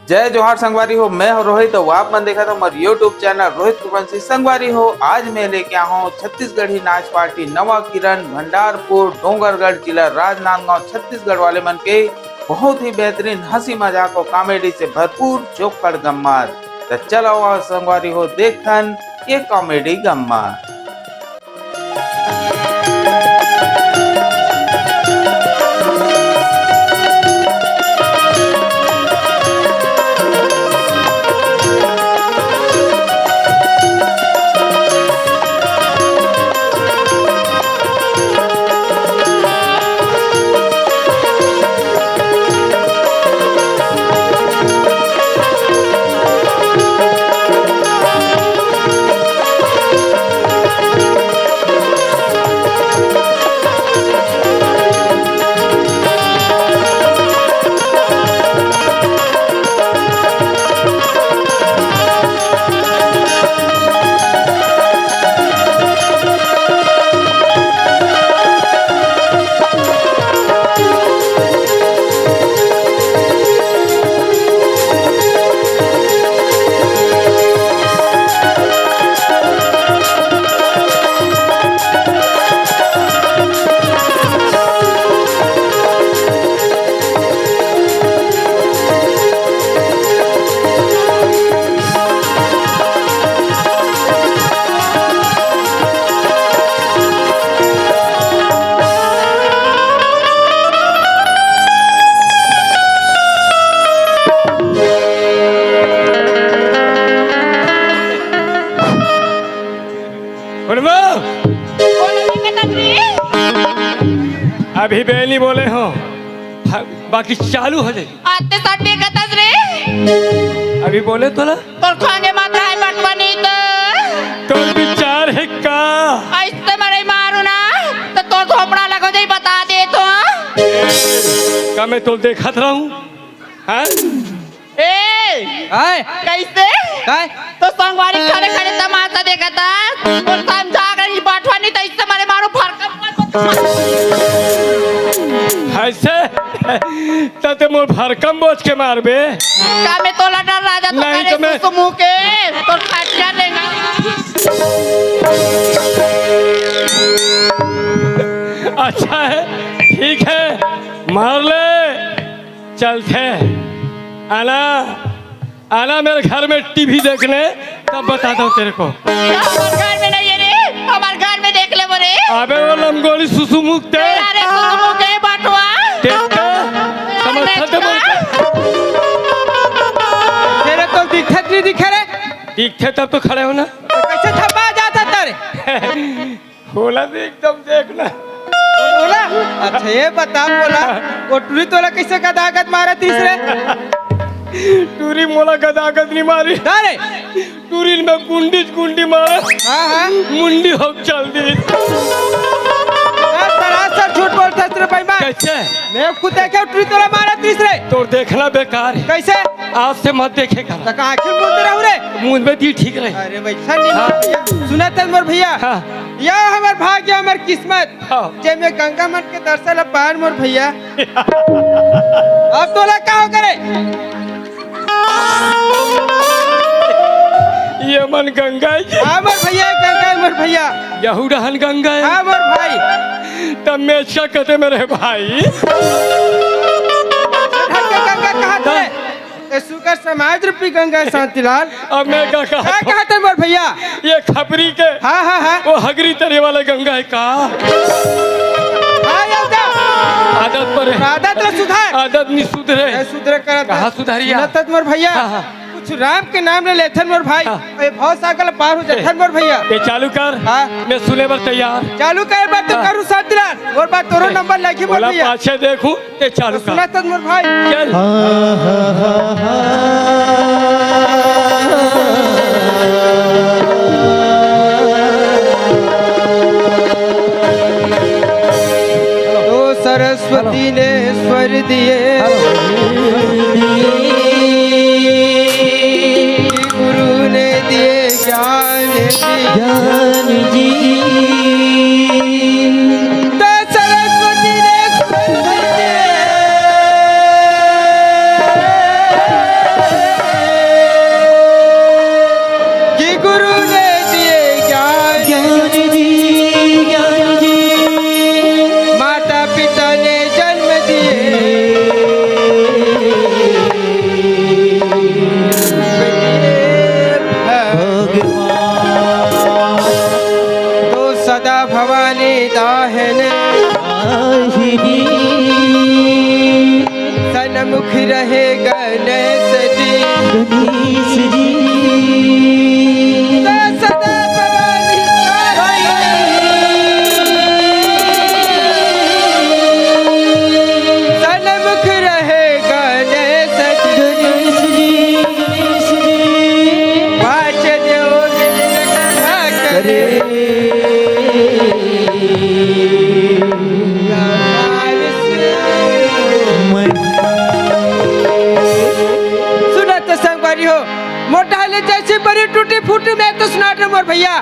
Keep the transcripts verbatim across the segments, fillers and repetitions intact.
जय जोहार संगवारी हो, मैं हूं रोहित, अउ आप मन देखत हो हमर YouTube चैनल रोहित कुरबंसी। संगवारी हो, आज मैं लेके आया हूं छत्तीसगढ़ी नाच पार्टी नवा किरण, भंडारपुर, डोंगरगढ़, जिला राजनांदगांव, छत्तीसगढ़ वाले मन के बहुत ही बेहतरीन हंसी मजाक और कॉमेडी से भरपूर जोकड़ गम्मत। त चलो आओ संगवारी हो, देखथन ये कॉमेडी गम्मत। बोलबो। बोले नहीं बेटा जी। अभी बे नहीं बोले हो, बाकी चालू हो जाए। आते सट्टी कतस रे। अभी बोले तोला। तोर खाने मात्रा है बटवा नहीं तो। तोर विचार है का? ऐसे मरे मारू ना, तो तोर झोपड़ा लगो जाई, बता दे तो। का मैं तो देखत रहूं? हाँ? ए! आय! कैसे? काय? तो संगवारी खड़े खड़े तमाशा देखता। और समझा अगर ये बाठवा नहीं तो इससे मारे मारो फरकम। ऐसे? तते मोर भरकम बोझ के मारबे। का मैं तोला डर राजा तो नहीं करे तो मैं सुसु मुंह के, तो खटिया लेंगा। अच्छा है, ठीक है, मार ले। चलथे। आना, आना मेरे घर में टीवी देखने, तब बताता हूँ तेरे को। हमारे घर में नहीं है रे, हमारे घर में देख ले बोले। अबे वो लंगोली सुसु मुख ते। तेरा रे सुसु मुख के बाटवा। देख के, समझ सकते बोल के। तेरे तो दिखत नहीं दिखे रे। दिखते तब तो खड़े हो ना। तो कैसे थप्पा जाता तेरे? बोला तो एकदम देख ना। बोला? अच्छा, ये बता, बोला, वो टूरी तोला कैसे गदागद मारा तीसरे? टूरी मोला गदागद नहीं मारी। अरे! टूरी में गुंडी गुंडी मारा। हाँ, हाँ। मुंडी हो चल दी। सरासर झूठ बोलता तेरे भाई मैं। कैसे? मैं खुद देखे टूरी तोला मारा तीसरे। तो देखना बेकार है। कैसे? आज से मत देखे कर। तो का आखिर बोलते रहू रे? मुंह में दी ठीक रहे। अरे भाई, सर नहीं हाँ। भैया। सुना तन मोर भैया। हाँ। या हमर भाग्य, हमर किस्मत, हाँ। जेमे गंगा मन के दर्शन ला पान मोर भैया। अब तोला का हो करे? ये मन गंगा है। हाँ मोर भैया, गंगा है मोर भैया। यहू डहन गंगा है। हाँ मोर भाई। तब मैं अच्छा कहते मेरे भाई। गंगा कहा थे? ए सुगर समाज रूपी गंगा शांतिलाल। अब मैं का कहा का कहत हन मोर भैया? ये खपरी के हाँ, हाँ, हाँ। वो हगरी तरे वाला गंगा है का? हाँ, ये जा। आदत पर है। आदत ला सुधार। आदत नहीं सुधरे। ए सुधरे करत कहाँ है। सुधारिया? सुनत हत मोर भैया। हाँ, हाँ। कुछ राम के नाम ले लेथन मोर भाई। हाँ। ए भव सागर पार हो जाथन मोर भैया। ये चालू कर। हाँ। मैं सुने बर तैयार। चालू कर बात तो हाँ। करू शांतिलाल। मोर बात तोरो ए, नंबर लगी मोर बोला भैया। पाछे देखू। ए, चालू कर। सुना तन मोर भाई। चल। तो सरस्वती ने स्वर दिए। रहे गणेश जी। गणेश जी। तो सदा भवानी सन्मुख रहे गणेश जी। गणेश जी। बाँच देव विघ्न करा करे। करे। सुनत संगवारी हो, मोर डाले जैसे बड़ी टूटी फूटी में तो सुनात रहे मोर भैया।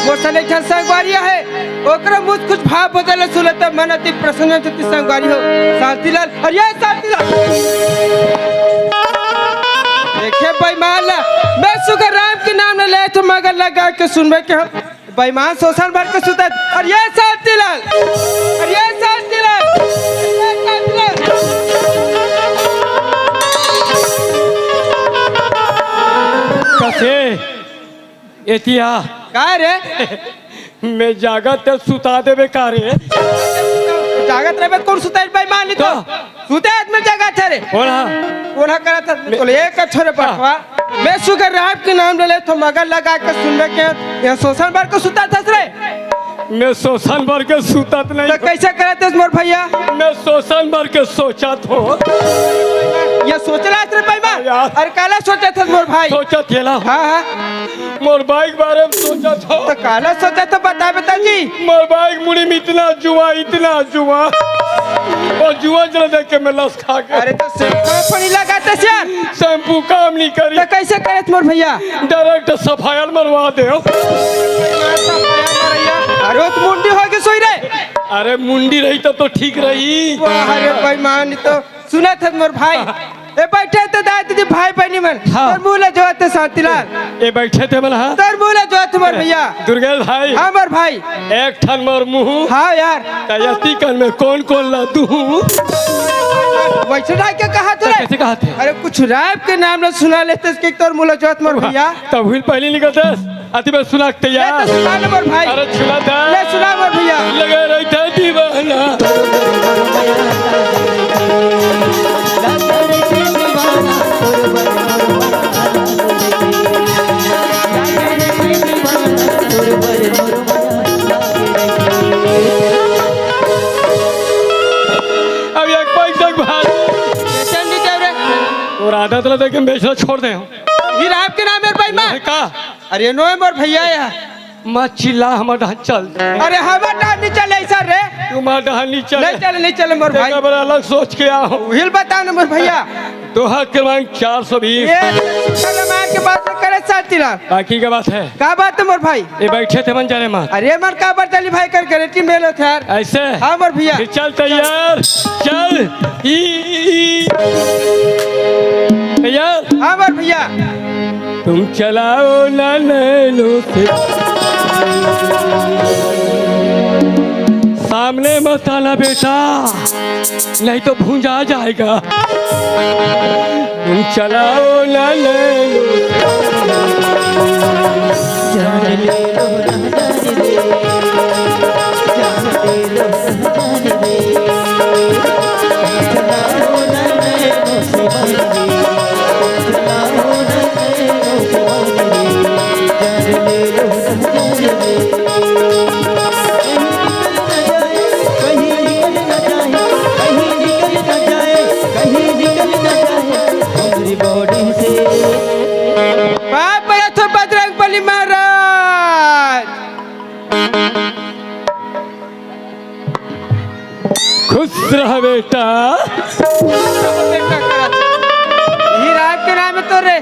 मोर सने एक ठन संगवारी हे, ओकरो मुझ कुछ भाव बदल सुनत मन अति प्रसन्न होती संगवारी हो। शांतिलाल, अरे ये शांतिलाल। देखे बेईमान ला, मैं सुगर राम के नाम न ले तो मगर लगा के सुनबे के हम। बेईमान शोषण भर के सुतत। अरे ये शांतिलाल, अरे ये शांतिलाल, अरे ये शांतिलाल। कसे एतिया का रे? मैं जागत ते सुता देबे का रे? जागत रहे कौन सुता है बेईमान तो? तो सुते आदमी जगह थे रे। ओढ़ा। ओढ़ा करा था। मैं तो एक छोरे हाँ। पठवा। मैं सुगर राम के नाम ले ले तो मगर लगा के सुनबे के ये शोषण भर के सुता था रे। मैं शोषण भर के सुतत नहीं। तो कैसे करत हस मोर भैया? मैं शोषण भर के सोचत हो। ये सोचला रे बेईमान। यार। अरे काला सोचत हस मोर भाई? सोचत हेला। हाँ, हाँ। मोर बाइक बारे में सोचत हो। तो काला सोचत हो बता, बता जी। मोर बाइक मुड़ी में इतना जुआ, इतना जुआ। और जुआ जरा देख के मैं लस खा गया। अरे तो शैम्पू पानी लगाते यार। शैम्पू काम नहीं करी। तो कैसे करत मोर भैया? डायरेक्ट सफायर मरवा दे। अरे तो मुंडी हो के सोई रे। अरे मुंडी रही तब तो ठीक रही। वाह, अरे बेईमान तो सुनत हस मोर भाई। ए बैठे तो दाई दीदी भाई बहनी मन। हाँ। तोर मुँह ला जोहत हे शांतिलाल। ए बैठे ते मन, हाँ। तोर मुँह ला जोहत हे मोर भैया। दुर्गेश भाई। हाँ मोर भाई। एक ठन मोर मुँह। हाँ यार। त यति कन में कौन कौन ला दूँ? वैसे ना के कहा तो रे? कैसे कहा थे? अरे कुछ राम के नाम ना सुना लेते कि तोर मुँह ला जोहत मोर भैया। तब हुई पहली निकलते। अति बे सुना के तैयार। ले तो सुना ना मोर भाई। अरे सुना था। ले सुना मोर भैया। लगा रही था दीवाना। अब एक पैसा के भार। बेचन नहीं देव रे। और आदत ला देख के बेचना छोड़ दे। ये राम के नाम है भाई माँ। का? अरे नो मोर भैया या। मत चिल्ला, हमर डहन चल। अरे हमर डहन नहीं चले सर रे। तुम्हार डहन नहीं चले। नहीं चले, नहीं चले मोर भाई। तेरा बड़ा अलग सोच के आओ। हिल बता ना मोर भैया। दोहा क्रमांक चार सौ बीस। ये सुखल मार के बात करे शांतिलाल। बाकी का बात है। का बात है मोर भाई? ये बैठे थे मन जाने मार। अरे मन का बात चली भाई कर गारंटी मेलो थे यार। ऐसे? हाँ मोर भैया। फिर चल तैयार। चल। ई, ई, ई। तैयार? हाँ मोर भैया। तुम चलाओ ना नैनो से। सामने मत आना बेटा, नहीं तो भूंजा जाएगा। तुम चलाओ ना नैनो से। जान ले लो ना जान दे। जान ले लो ना जान दे। बाप रे, तो बजरंग बली महाराज। खुश रह बेटा। ये राम के नाम है तो रे।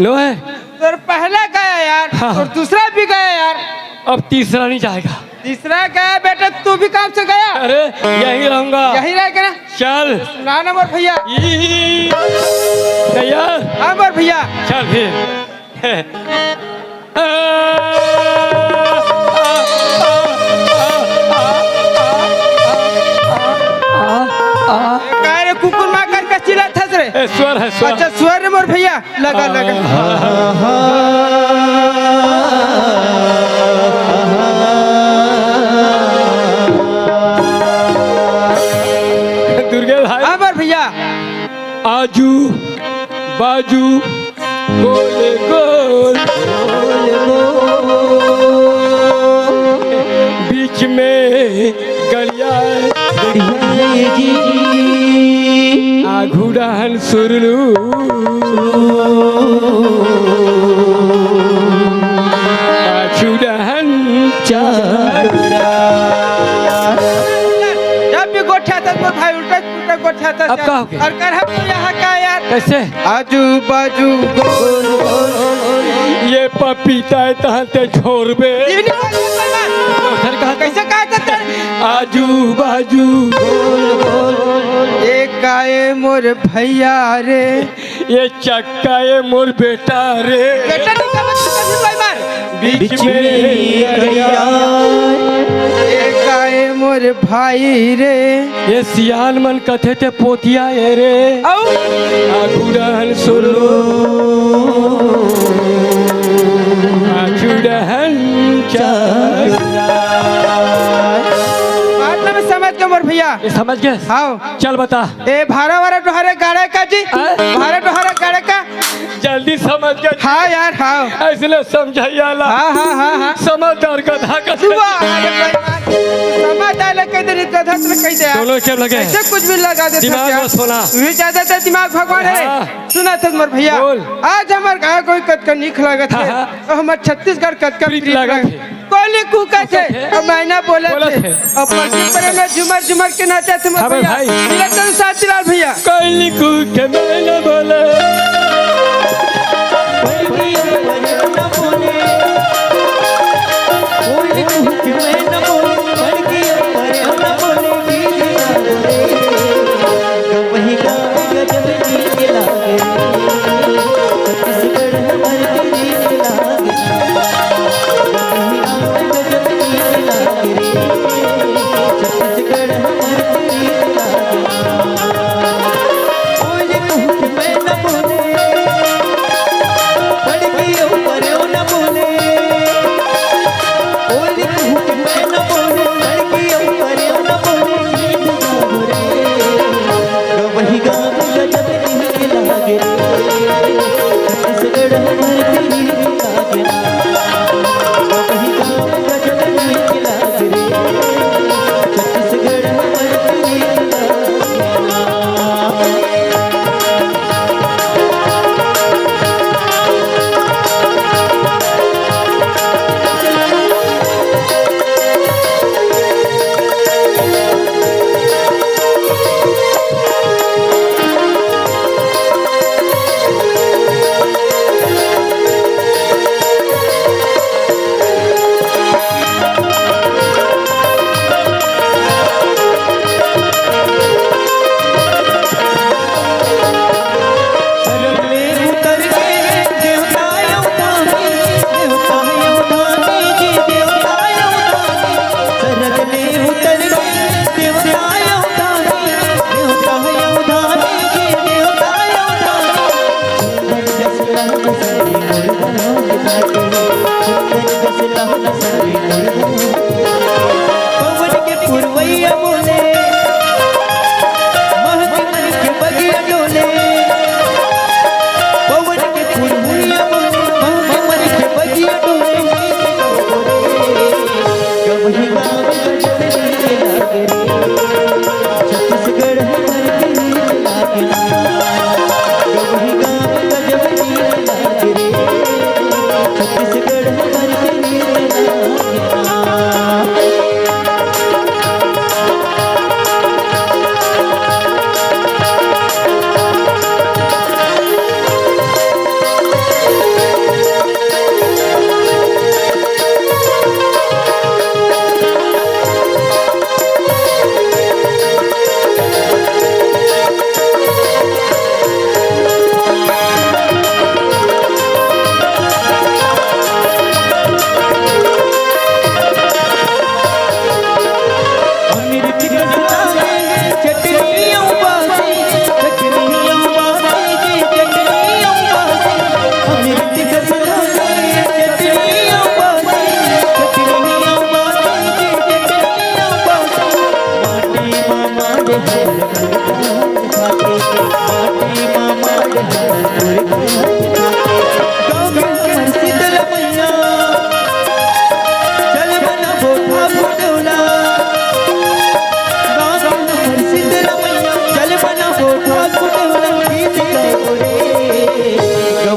लो है। तोर पहला गया यार, हाँ। और दूसरा भी गया यार। अब तीसरा नहीं जाएगा। तीसरा गया बेटा, तू भी काम से गया। अरे यही रहूंगा। यही रह गया ना। चल। ना ना मोर भैया। ई, तैयार? हाँ मोर भैया। चल फिर। का रे कुकुर माँ कर के चिल्लात हस रे? ए, स्वर है, स्वर। अच्छा, स्वर रे मोर भैया, लगा, लगा। दुर्गेश भाई। हाँ, मोर भैया। आजू बाजू गोल गोल, बीच में गड़िया, आघू डहन सुरलू, पाछू डहन चांदरा। जब भी गोठियाथस मोर भाई, उल्टा पुल्टा गोठियाथस। अब का होगे? अउ करहब तो यहाँ का यार? कैसे? आजू बाजू गोल गोल, ये पपीता हे तहाँ ते छोड़बे। ये नहीं बोल सकता यार। उधर कहाँ? कैसे कहा सकता है? आजू बाजू गोल गोल, ये काए मोर भैया रे। ये चक्का ए मोर बेटा रे। बेटा नहीं समझ सकत भाई मार। बीच में गड़िया, ए काए मोर भाई रे। ये सियान मन कथे ते पोतिया ए रे। आऊ? आगुड़हन सोलो, आगुड़हन चारा। बात ना मैं समझ गया मोर भैया। ये समझ गए? हाँ। चल बता। ए, भारा वारा डोहरे गाड़े का जी? हाँ? भारा डोहरे गाड़े का? जल्दी समझ गया। हाँ यार, हाँ। ऐसने समझाइया ला। हाँ, हाँ, हाँ, हाँ। समझदार गधा का। वाह, अरे भाई, समझदार ले कह दे, गधा से कह दे यार। दोनों क्या लगे? ऐसे कुछ भी लगा देते दिमाग क्या? मत सोना। वे ज्यादा तो दिमाग भगवान है। हाँ। सुना था मोर भैया। बोल। आज हमार गाँव कोई कतका निक लागत है। हाँ, हाँ। अउ हमर छत्तीसगढ़ कतका प्रीत प्रीत लागत लागत हे। कोयली कुहकत हे, कुहकत हे। अउ मैना बोलत बोलत हे। हे। अउ पलकी परे में झुमर झुमर के नाचत हे मोर हाँ भाई, भैया। भाई। मिलत हे शांतिलाल भैया। कोयली कुहके मैना बोले।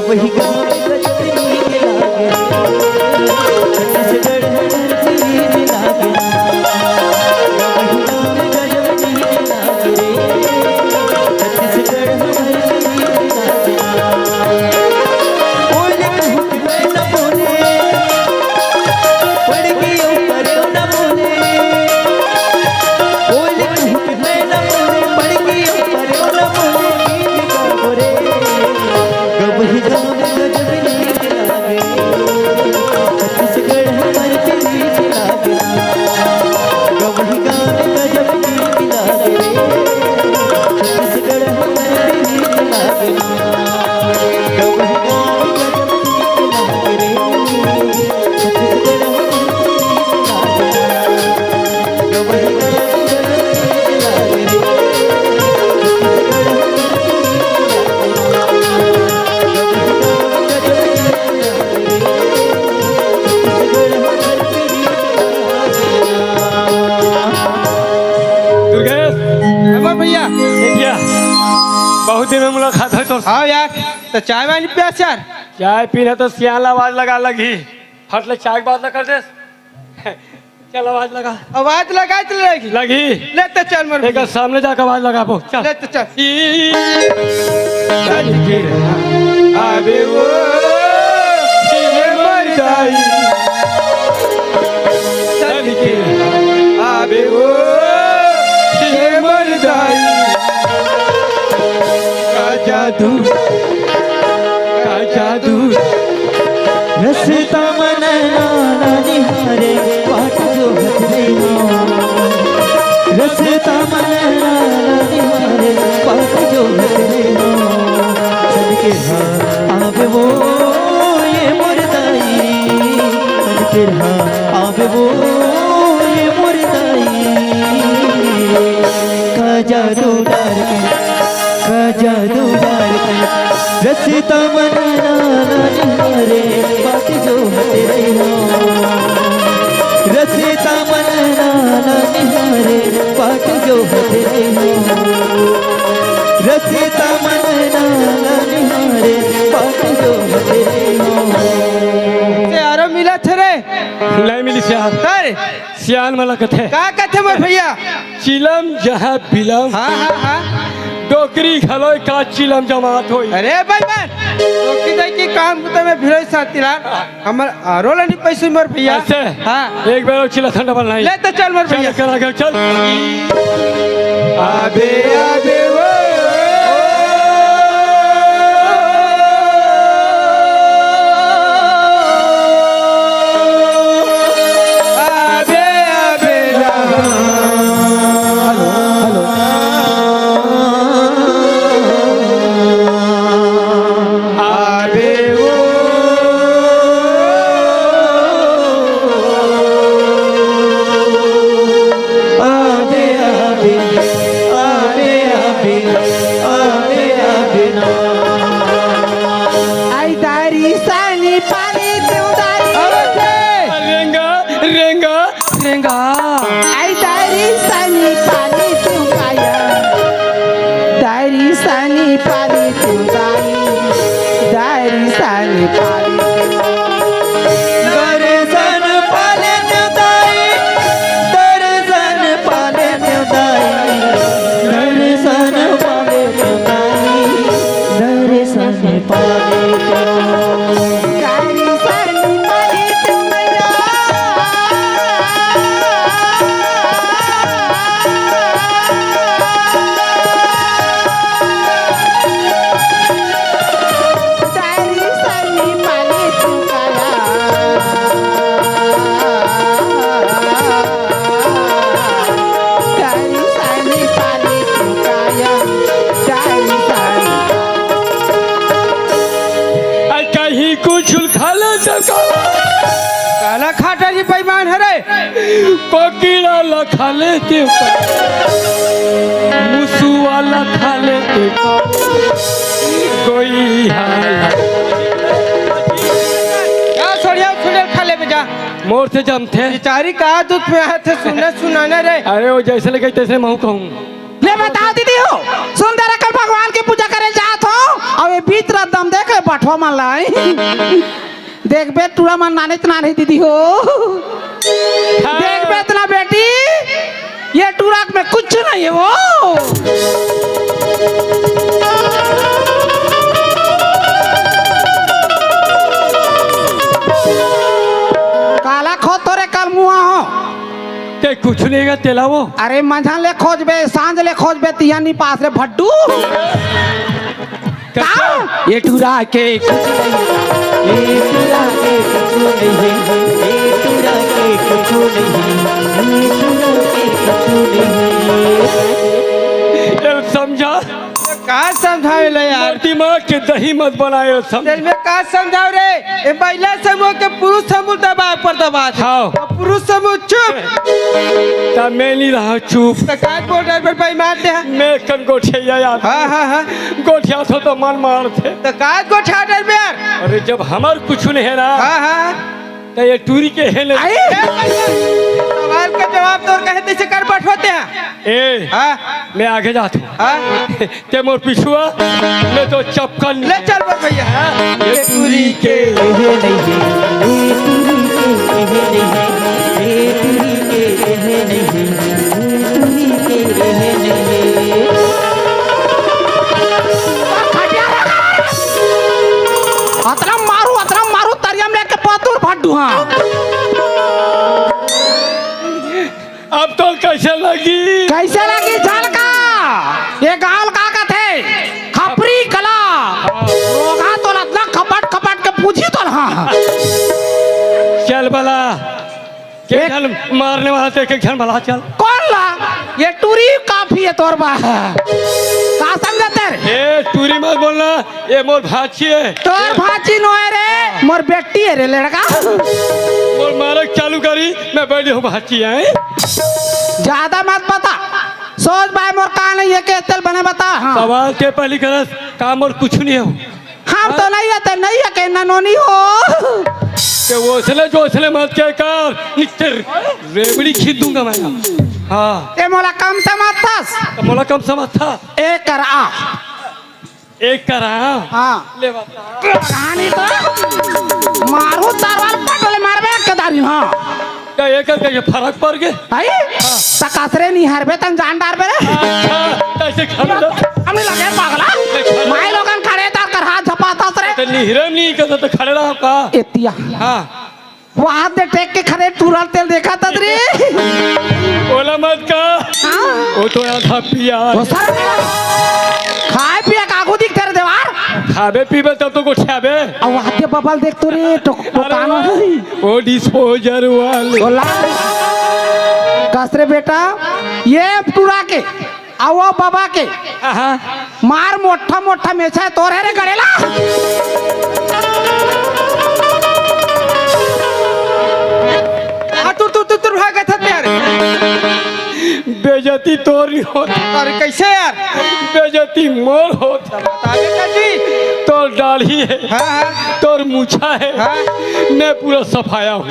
वही गाँव में गजब नीक लागे, छत्तीसगढ़ हमर प्रीत लागे। वही गाँव में गजब नीक लागे, छत्तीसगढ़ हमर प्रीत लागे। बोले कहूँ कि मैं न बोले, पड़ गई ऊपर न बोले। बोले कहूँ कि मैं न बोले, पड़ गई ऊपर न बोले, गीत गाओ रे। गवही गाँव में गजब नीक लागे, छत्तीसगढ़ हमर प्रीत लागे। गवही गाँव में गजब नीक लागे, छत्तीसगढ़ हमर प्रीत लागे। गवही गाँव में गजब नीक लागे रे, छत्तीसगढ़ हमर प्रीत लागे। गवही गाँव में गजब नीक लागे रे। दुर्गेश, हमर भैया। ए भैया, बहुत दिन में मुलाकात है तो। हाँ यार, तो चाय वाय नहीं पियास यार? चाय पीना तो सियान ला आवाज लगा लगी। फट ले चाय के बात ना कर दे। चल आवाज लगा। आवाज लगा तो लगी। लगी। ले तो चल मोर एक भैया। सामने जाके आवाज लगाबो। चल। ले तो चल। ई चल के आबे वो, ये मर जाई। चल के आबे वो, ये मर जाई। का जादू, का जादू। रस्ता मन नैना निहारे, बाट जोहत रहिहौं। रस्ता मन नैना निहारे, बाट जोहत रहिहौं। चल के हाँ आबे वो ये मोर दाई, चल के हाँ आबे वो ये मोर दाई। का जादू डार के, का जादू डार के, रस्ता मन नैना निहारे, बाट जोहत रहिहौं। रस्ता मन नैना निहारे, बाट जोहत रहिहौं। रस्ता मन नैना निहारे, बाट जोहत रहिहौं। से आरो मिलत हे रे? नहीं मिली सियान। अरे सियान मला कथे। का कथे मोर भैया? चिलम जहाँ बिलम। हाँ, हाँ, हाँ। डोकरी घलो का चिलम जमात होई। अरे बेईमान, डोकरी दई के काम तो मैं भिड़ोई साथी लाल। हमर आरो ला नहीं पैसे मोर भैया। ऐसे? हाँ। एक बेर और चिल्ला ठंडा बन नहीं। ले तो चल मोर चल भैया। कर आगे चल। आबे, आबे वो। आबे, आबे ला। Hello, hello. आबे वो। आबे, आबे, आबे, आबे, आबे, आबे ना। आई दारी सानी पानी देऊ दारी। अरे, रेंगा, रेंगा, रेंगा। आई दारी सानी पानी देऊ काया। दारी सानी पानी देऊ दाई। दारी सानी पानी देऊ। दर्शन पाले देऊ दाई। दर्शन पाले देऊ दाई। दर्शन पाले देऊ दाई। दर्शन पाले देऊ। आई कहीं कुछ खा ले तो का? काला खाटा जी बेईमान हरे। कोकिला ला खा ले के का? मुसुआ ला खा ले के का? कोई हाल। क्या छोड़िया, छोड़िया खा ले बेटा। मोर से जमथे। बेचारी का दुख में आथे, सुनना सुनाना रे। अरे वो जैसे लगे तैसे महू कहूँ। ले बताओ दीदी हो, सुंदर अकल भगवान के पूजा करे जात हो। अउ ये बीच रात दम देख ले बठवा मन ला। देखबे टूरा मन नाने त नाने दीदी हो। देखबे त ना बेटी, ये टूरा में कुछ नहीं है वो। काला खो तोरे कल मुआ हो। ते कुछ नहीं है तेला वो। अरे मंझा ले खोजबे, सांझ ले खोजबे, तिया नी पास रे भड्डू। का? ये टूरा के कुछ नहीं, ये टूरा के कुछ नहीं, ये टूरा के कुछ नहीं, ये टूरा के कुछ नहीं। ये समझा? का समझावे ले यार? दिमाग के दही मत बनाए, समझ। तेल में का समझाव रे? ए महिला समूह के पुरुष समूह दबा पर दबा दे। हाँ। अउ पुरुष समूह चुप। त मैं नहीं रहा चुप। त का बोल रहा है, भाई मार दे। मैं कन गोठिया यार। हाँ, हाँ, हाँ। गोठिया तो, तो मन मारथे। त का गोठिया डर बे यार? अरे जब हमर कुछ नहीं है ना, हाँ, हाँ। त ये टूरी के है नहीं। आई? सवाल का जवाब तोर कहे तैसे कर बैठोते हैं। ए, हाँ। मैं आगे जात हूँ। हाँ। ते मोर पिछुआ, मैं तो चपकन ले चल बे भैया। हाँ। ये टूरी के है नहीं, ये टूरी के है नहीं, ये टूरी के है नहीं। अतना मारू, अतना मारू, तरिया में लेके पतुर भड्डू, हाँ। अब तो कैसे लगी? कैसे लगी झलका? ये गाँव का कथे? खपरी कला। रोगा तो अतना खपट खपट के पूछी तो ना। चल बला। के एक झन मारने वाला ते, एक झन भला चल। कौन ला? ये टूरी काफी है तोर बा। का समझते रे? ए, टूरी मत बोलना, ये मोर भाची है। तोर भाची नो है रे, मोर बेटी है रे लड़का। मोर मारक चालू करी, मैं बैठी हूँ भाची है। ज्यादा मत बता, सोच भाई मोर का नहीं है के तेल बने बता। हाँ। सवाल के पहली करस, का मोर कुछ नहीं हो। हम तो नहीं है, ते नहीं है के ननोनी हो। ते ओसले जो ओसले मत के कर, नित्ते रेबड़ी खींच दूंगा मैं। हाँ। ते मोला कम समझथस। ते मोला कम समझथा। एक कर आ। एक कर आ। हाँ। ले बता। कहानी तो मारू तारवाल पटले मारबे एक दारी, हाँ। का एकर कहिए फरक पड़ गे? आई? त कसरे निहरबे तन जान डारबे रे। अच्छा, तैसे खड़े रह। हमने लगे पागला। माई लोगन खड़े त कर हाथ झपाता रे। त निहरे नहीं कर त खड़े रहो का? एतिया। हाँ। वो हाथ दे टेक के खड़े टूरल तेल देखा तत रे। ओला मत का। हाँ। वो तो आधा पिया। वो सर खाए पिए का आगू दिख तेरे देवार। खाबे पीबे तब तो गोठियाबे। अब वहाँ के बबल देख तो रे, तो, तो अरे कानो वाह। नहीं। वो डिस्पोजर वाले। बोला, कस रे बेटा, ये टूरा के, आ वो बाबा के, हाँ। मार मोटा मोटा मेछा है, तोर है रे गड़ेला। आ, तू, तू, तू, तू भागत हत यार। बेइज्जती तोर नहीं होत। अरे कैसे यार? बेइज्जती मोर होत। बता बेटा जी। तोर दाढ़ी है, हाँ, हाँ। तोर मूछा है, हाँ। मैं पूरा सफाया हूँ।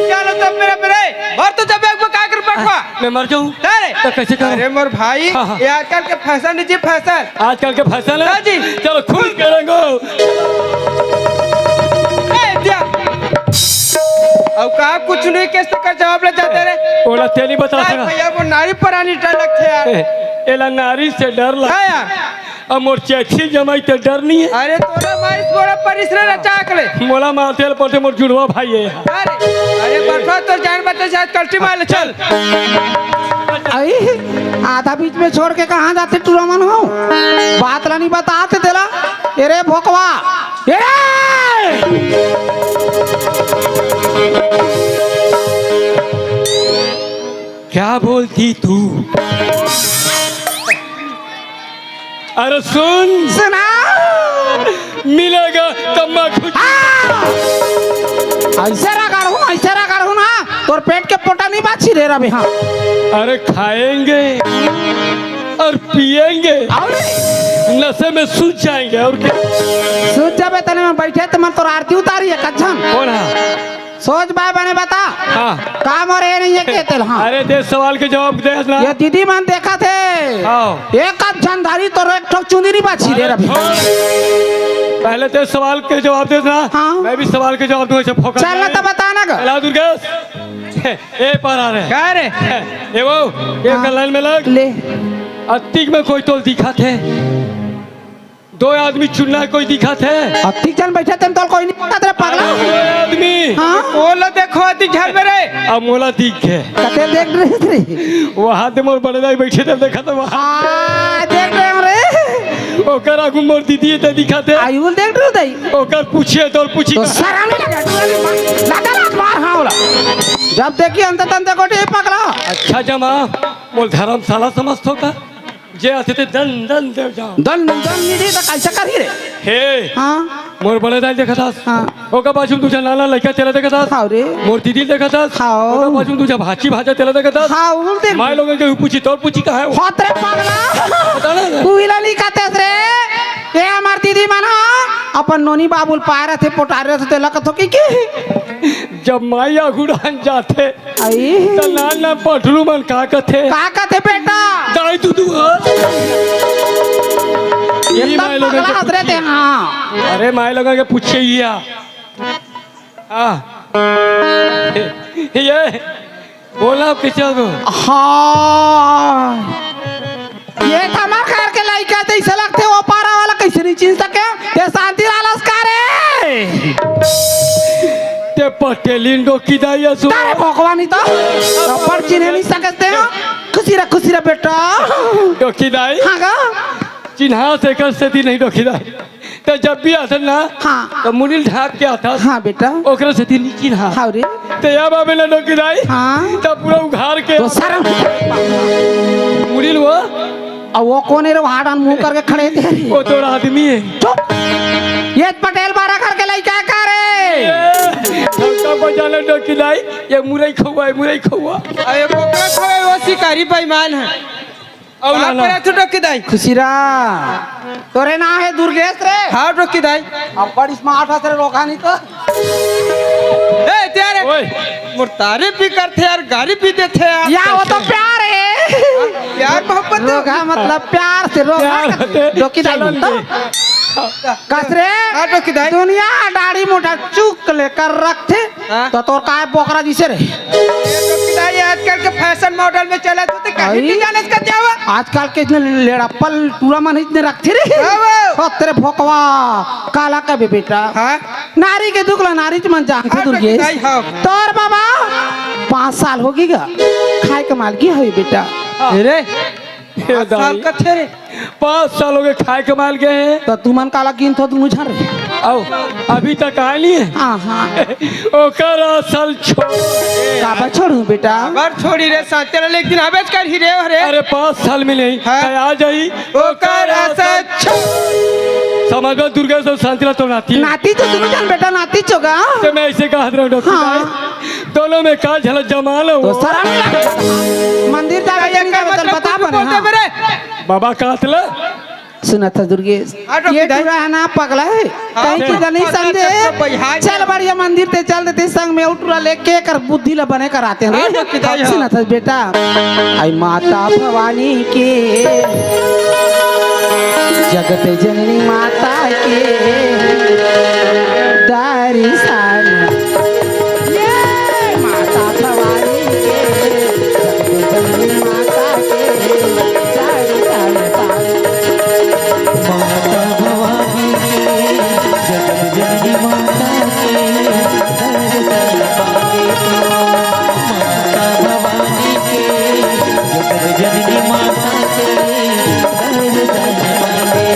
चलो तब मेरा, मेरे, और तो जब एक बार का कर बैठवा। मैं मर जाऊँ? अरे। तो कैसे करूँ? अरे मोर भाई, हाँ, हाँ। ये आजकल के फैशन है जी, फैशन। आजकल के फैशन है? हाँ जी। चलो खुल के रंगो। ए, दिया। अब का कुछ नहीं, कैसे कर जवाब ले जाते रे? ओला तेली बता नहीं सका। भैया, वो नारी परानी डर लगते यार। ए, एला नारी से डर लगता। हाँ यार। अब मोर चैथी जमाई ते डर नहीं है। अरे तोरा मारिस मोरा परिस रे रचाक ले। मोला मारते ल पड़ते मोर जुड़वा भाई है। अरे, अरे बठवा तो जान बचे शायद कल्टी मार ले, चल। आई, आधा बीच में छोड़ के कहाँ जाते टूरा मन हो? बात ला नहीं बताते तेला। ए रे भोकवा, ए रे! क्या बोलती तू? अरे सुन, सुना। मिलेगा तम्बाकू। हाँ! ऐसे रगड़ हूँ, ऐसे रगड़ हूँ ना, तोर पेट के पोटा नहीं बाची रे रवि। हाँ। अरे खाएंगे और पिएंगे, और? नशे में सूझ जाएंगे और क्या? सूझ जाबे तने में बैठे त मन तोर आरती उतारी है कच्छन। कौन है? सोच बाय बने बता। हाँ। काम और ये नहीं है के तेल, हाँ। अरे, ते सवाल के जवाब दे ना। ये दीदी मन देखत हे। हाँ। एक आध झन धारी तो एक ठोक चुंदरी बाछी रे अरे, रवि। छोड़। पहले ते सवाल के जवाब दे ना। हाँ। मैं भी सवाल के जवाब दूँ, ऐसे फोकट चल ना नहीं। तो बता ना ग। चला दुर्गेश। ए, पर आ रहे। का रे? ए, वो, एक हाँ। लाइन में लग। ले। अतिक में कोई तोल दिखत हे। दो आदमी चुनना है, कोई दिखत हे? अतिक जन बैठे तेम तोल कोई नहीं दिखत रे पगला। अरे, दो आदमी। हाँ? ओला देखो, अतिक झन में रे। अब मोला दिख गे। कते देख रहे थे? वहाँ ते मोर बड़े दाई बैठे थे, देखा तो वहाँ। हाँ, देख रहे हो रे। ओकर आगू मोर दीदी हे, ते दिखत हे। आयुल देख रहे हो दाई? ओकर पूछे तो पूछी तो का? शर्म नहीं लगे? लाता लात मार, हाँ, बोला। जब देखी अंत तंत कोटे पगला। अच्छा जमा, मोर धर्मशाला समझथो का? जे आथे ते दन दन दे जाओ। दन दन नहीं दे तो कैसे करी रे? हे। हाँ। मोर बड़े दाई देखत हस। हाँ। ओकर बाजू में दू झन नाना लइका तेला देखत हस। हाँ रे। मोर दीदी देखत हस। हाँ। ओकर बाजू में दू झन भाची भाजा तेला देखत हस। हाँ, उल देख। माय लोगन के पूछी, तोर पूछी का हे वो? होत रे पगला। बता ना। तू इला नहीं कहते रे। ए हमार दीदी मन ह, अपन नोनी बाबू ल पाए रथे, पोटारे रथे, तेला कथो कि, कि? जब माई आगू डाहन जाथे, आई। त नान नान पठरू मन का कथे? का कथे बेटा? दाई तू तू ह? ये ई तब माई लोगन के पगला हंस रहे थे, पूछिए। हाँ। अरे माई लोगन के पूछिए ही आ। हाँ। ये बोला किचन को। हाँ। ये त हमर घर के लइका हे, अइसे लगथे ओ पारा वाला, कइसे नहीं चिन्ह सके? ते शांति लालस का रे? ते पटेलिन डोकी दाई असु। तारे भगवान ही तो। अपन चिन्हे नहीं सकते हो। खुशी रह, खुशी रह बेटा। डोकी दाई। हाँ गा। चिन्हा से कर सेती नहीं डोकी दाई। त जब भी आथस ना, हाँ। त मुड़ी ल ढाँप के आथस। हाँ बेटा। ओकरे सेती नी चिन्हा। हाँ रे। त अब आबे ना डोकी दाई। हाँ। त पूरा उघार के तो शर्म। मुड़ी ल वो। अब वो कोन हे रे, वहाँ डान मुँह करके खड़े थे। वो तोर आदमी हे। चुप। ये पटेल बारा घर के लइका हे का रे? ये, सबका बजा ले डोकी दाई, ये मुरई खउवा हे, मुरई खउवा। अरे कोकरा खउवा हे, वो शिकारी बेईमान हे। अउ बाप लाना। रे, तू डोकी दाई। खुशी रह। तोरे नाम हे दुर्गेश रे? हाँ, डोकी दाई। अब्बड़ smart हस रे, रोका नहीं तो। ए, तेरे ओए। मोर तारीफ भी करथे यार, गारी भी देथे यार। या, वो तो प्यार हे। प्यार मोहब्बत हे। रोका मतलब प्यार से रोका। प्यार होथे, डोकी दाई चलन तो। दे। कस रे? हाँ, डोकी दाई। दुनिया दाढ़ी मोटा चुक लेकर रखथे। हाँ। त तोर काय बोकरा जइसे रे? ये तो किनारे आजकल के fashion model में चलत होथे, कहीं आई। नहीं जाने इसका क्या हुआ? आजकल के इतने लेड़ापल टूरा मन इतने रखथे रे। हाँ, वो। ओ, तेरे भोकवा, काला कबे बेटा। हाँ। नारी के दुख ला नारी मन जानथे हाँ, तो दुर्गेश। किनारे, हाँ। तोर बाबा, पाँच साल होगे गा। खाय के मालगी हवे बेटा। हाँ। अरे, हे पाँच साल दाई। कथे रे? पाँच साल होगे खाय के मालगे हे। त तुमन काला गिनथो दुनू झन रे? अउ अभी तक आय नहीं हे। हाँ, हाँ। ओकर असल छोड़। काबर छोड़हूँ बेटा? काबर छोड़ी रे, साथे ले एक दिन आबेच करही रे, अरे। अरे पाँच साल में नहीं, हाँ। त आ जाही। ओकर असल छोड़। समझ में दुर्गेश अउ शांति ला तो नाती। नाती तो दुनू झन बेटा, नाती चोगा। त मैं अइसे कहत रहों डोकी हाँ। दाई। दोनों में का झलक जमा लो। तो शर्म नहीं लगता। मंदिर जाके ये नहीं कर जावे, चल मतलब बता कुछ बने, बोलते हाँ। मेरे। बाबा का हतला? सुनत हस दुर्गेश, हाँ, डोकी ये दाई। टूरा हे ना पगला हे, हाँ, कहीं की हाँ, नहीं हाँ, समझे। हाँ, हाँ, हाँ। चल बढ़िया मंदिर ते चल देते संग में, अउ टूरा लेके कर बुद्धि ला बने कराते हैं। हाँ, डोकी दाई, हाँ। सुनत हस बेटा, आई माता भवानी के, जगत जननी माता के दर्शन। ये माता भवानी के, जगत जननी माता के दर्शन पाए। माता भवानी के, जगत जननी माता के दर्शन पाए। माता भवानी के, जगत जननी माता के दर्शन पाए।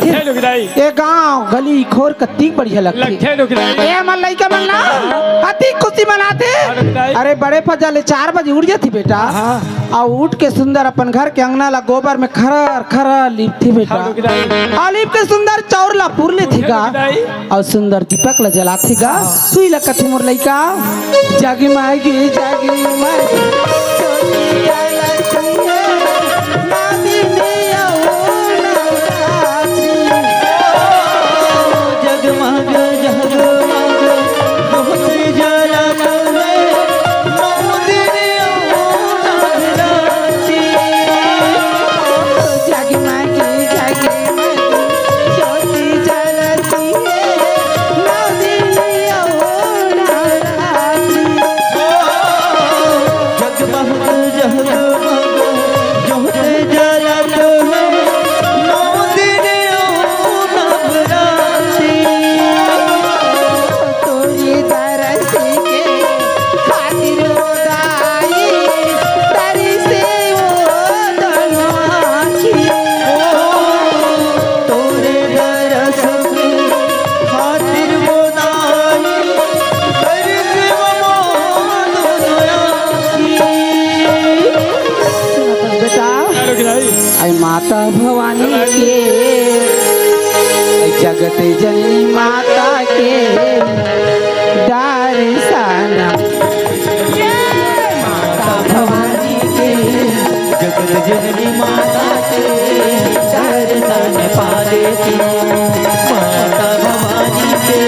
हे डोकराई। ए गांव गली खोर कतिक बढ़िया लगथे। लगथे डोकराई। ए हमर लइका मन ना अतिक खुशी मनाथे। हाँ, डोकराई। अरे बड़े फज्जा ले चार बजे उठ जाथे बेटा। हाँ। अउ उठ के सुंदर अपन घर के अंगना ला गोबर में खरर खरर लिपथे बेटा। हाँ, डोकराई। अउ लिप के सुंदर चौर ला पुर लेथे गा। डोकराई। अउ सुंदर दीपक ला जलाथे गा। सुई ला कथे मोर लइका। जगमग जगमग ज्योति जलत हे, नौ दिन अउ नवरात्रि। जगमग जगमग ज्योति जलत हे, नौ दिन अउ नवरात्रि। जगमग जगमग ज्योति जलत हे, नौ दिन अउ नवरात्रि। जगमग जगमग ज्योति जलत हे, नौ दिन अउ नवरात्रि। तोरी दरस के खातिर ओ दाई, तरसे ओ दोनों आँखी। तोरे दरस के खातिर ओ दाई, तरसे ओ दोनों आँखी। सुन बेटा। अरे माता भवानी के, जगत जननी माता के दर्शन। माता भवानी के, जगत जननी माता के दर्शन पा लेती। माता भवानी के,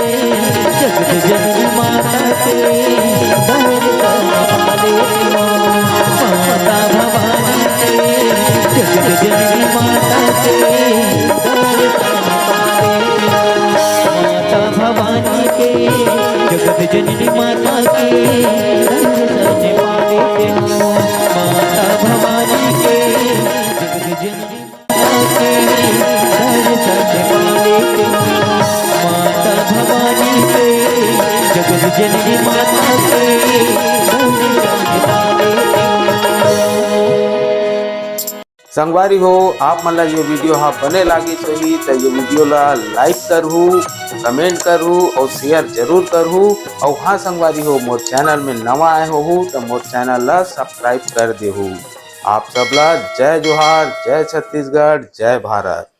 जगत जननी माता के दर्शन पा लेती। माता भवानी के, जगत जननी माता के दर्शन पा लेती। माता भवानी के, जगत जननी माता के दर्शन पा लेती। माता भवानी के, जगत जननी माता के दर्शन पा लेती। माता भवानी के, जगत जननी माता के दर्शन पा लेती। संगवारी हो, आप मन ला ये video हा बने लागिस होही त ये video ला like करहू, comment करहू अउ share जरूर करहू। अउ हाँ संगवारी हो, मोर channel में नवा आए होहू त मोर channel ला subscribe कर देहू। आप सब ला जय जोहार, जय छत्तीसगढ़, जय भारत।